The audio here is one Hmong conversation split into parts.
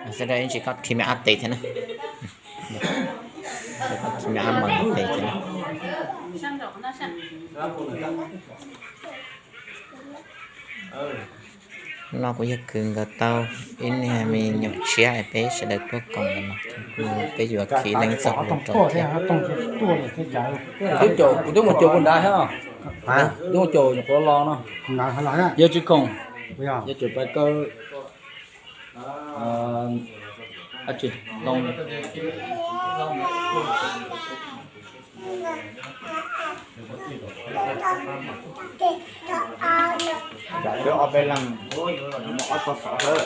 Sawv daws ib ntsis koj khi me ab tes thiab na. Koj khi me ab mas tes thiab na. No kuv yog kwv nkawd tau ib niag me nyuam tshiab es peb sawv daws tuaj koom ntawm no, peb yuav khi leej txog rau thiab. Kuv twb mus caum puag nrad thiab, twb mus caum nyuam qhuav los no. Yog tsis khoom, yog tsis pais kaw, tsis loo. Ob peb leeg, ob tog xov xwb.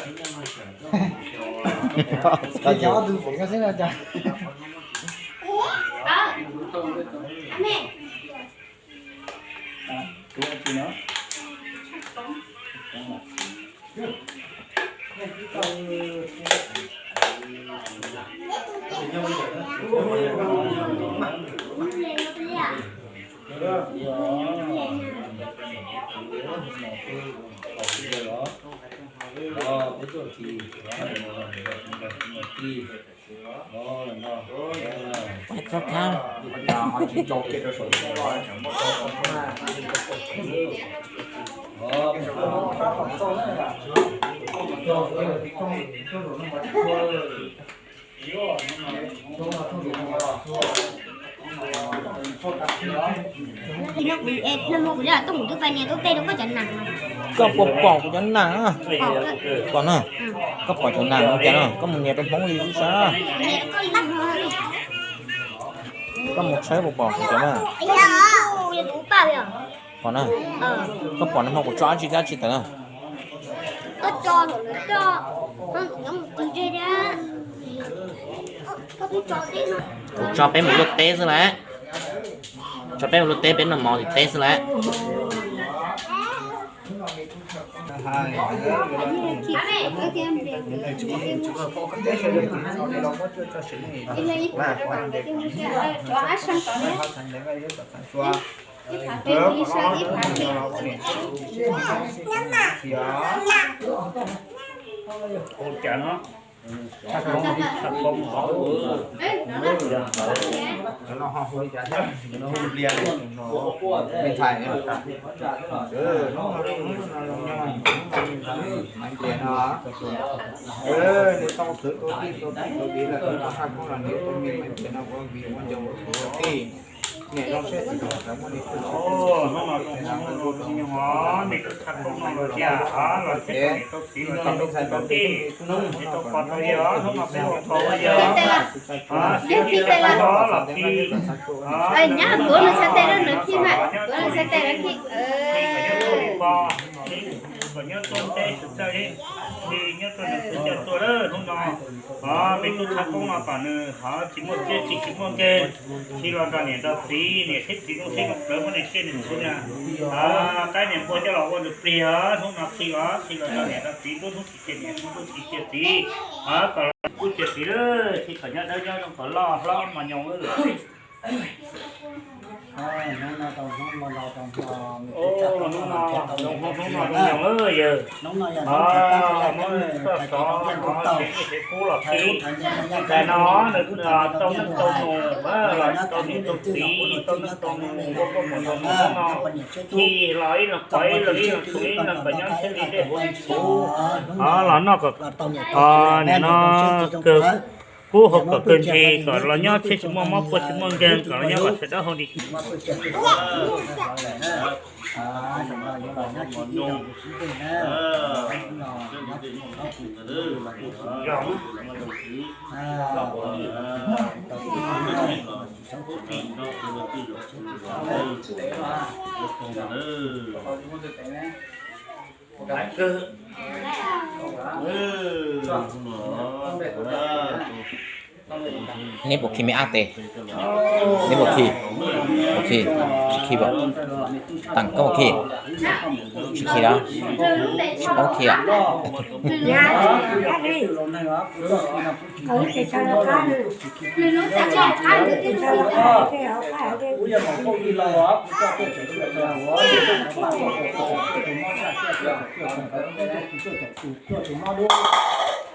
Koj puas pom kuv cov nas? Pom na. Koj pom cov nas ua cas no? Koj mus nias rau Hmoob li xwb sas. Koj mus tshawb puas pom kuv cov na? Pom na. Koj pom nag hmo kuv tso dab tsi thiab dab tsi tawm na? Kuv tso peb mus luaj teb xwb lawm. Tso peb mus luaj teb, peb noj mov tim teb xwb lawm. Hnub no tau hnub no los tias los txij tau niam tau txiv los txij tau tub tau tij, niam tau pog tau yawg, hnub no peb ua pog ua yawg, sib hlub sib pab los khi, sib hlub sib pab, nyob rau li pog, kom nyob tuaj teb xwm txawj li, nyob tuaj nws xwm txawj tuaj lawm hnub no. Peb tub thaj koob no kom nws ho tsis muaj txiaj tsis tsis muaj nkeeg, khi los nrog niam nrog txiv, niam thiab txiv zoo siab zoo plawv muab nws ciaj nws txhu na. Qaib niam npua coj los ua nws plig os, hnub no khi os, khi los nrog niam nrog txiv, nruab hnub tsis ciaj niam, nruab hnub tsis ciaj txiv, kom los kuj ciaj txiv lawm, khi kom nyob dawb nyob zoo kom loj hlob mos nyoos lawm. Hnub no tau hnub no los tau hnub no, hnub no zoo nyoos lawm yawg. Hnub no yog hnub txog tov no ces ib tug kub los khi, ntawm no nws tau neej tau nus los tau niam tau txiv, tau neej tau nus ua koj mus rau hnub no, khi los ib leeg pov ib leeg, ib leeg txhu ib leeg kom nyob ntshe li dej hav txhuv, los noj kom, nim no kawg kub hauv kom kawg ntshe, kom los nyob thiaj tsis muaj mob puaj tsis muaj nkeeg, kom los nyob kom sawv dawb hau li. Neb puas khi me ab tes? Neb puas khi? Puas khi? Tsis khi as? Tam koj puas khi? Tsis khi los? Tsis paub khi as?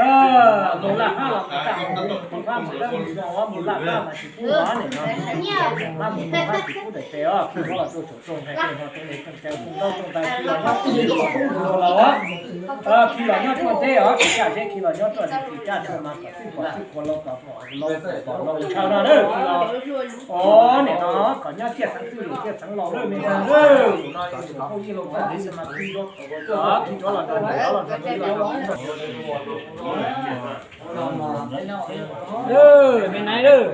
Mus laj hab los tag, mus laj hab mas tsis pub nim no, mus laj hab tsis pub daim tes os, khi rov los rau saum rooj nqaij tej no, rooj nqaij rooj cawv, rooj ntaub rooj ntawv, khi los nyob txij txij laus laus os, khi los nyob tuaj nteb os, tsis caj zeb khi los nyob tuaj, tsis caj tshua mas kom txwj kom txwj, qhuav laus kom laus, kom laus ntshaw no na, khi los, o, nim no kom nyob ciaj xeev txwj lus ciaj xeev laus lawm me ntxhais, no yij laus txoj kev mas khi rov los nrog niam los nrog txiv los nrog me naiv lawm.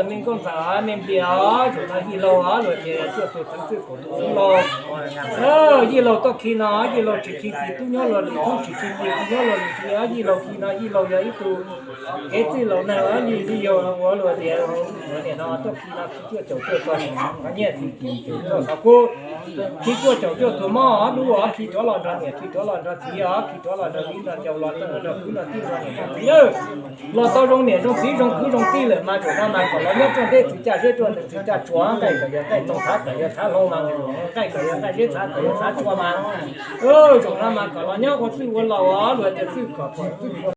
Nej nkauj ntxawm, nej nplias os, zaum no yij laus os, luag tias tuaj tus xeev txwj kom tus xeev laus. Yij laus tuaj khi no, yij laus tsis khi txiv tub nyob luag lwm thoob, tsis khi txiv tub nyob luag lwm txiv os, yij laus khi no yij laus yog ib tug kev txwj laus neeg os, yij laus ua luag tias nim no tuaj khi no khi cuaj caum cuaj tug nyiaj, khi cuaj caum cuaj tug mob dub os, khi rov los nrog niam, khi rov los nrog txiv os, khi rov los nrog txiv nrog ncaus los nrog kwv nrog tij nrog niam nrog txiv lawm. Los tau zoo niam zoo txiv zoo kwv zoo tij lawm mas zaum no mas kom los nyob tuaj nteb, tsis caj zeb tuaj ntawm tsis caj tshua, nqaij kom yog nqaij ntoo, txhav kom yog txhav hlau mas, nqaij kom yog nqaij zeb, txhav kom yog txhav tshua mas. Zaum no mas kom los nyob ua txwj ua laus os, luag tias txwj kom txwj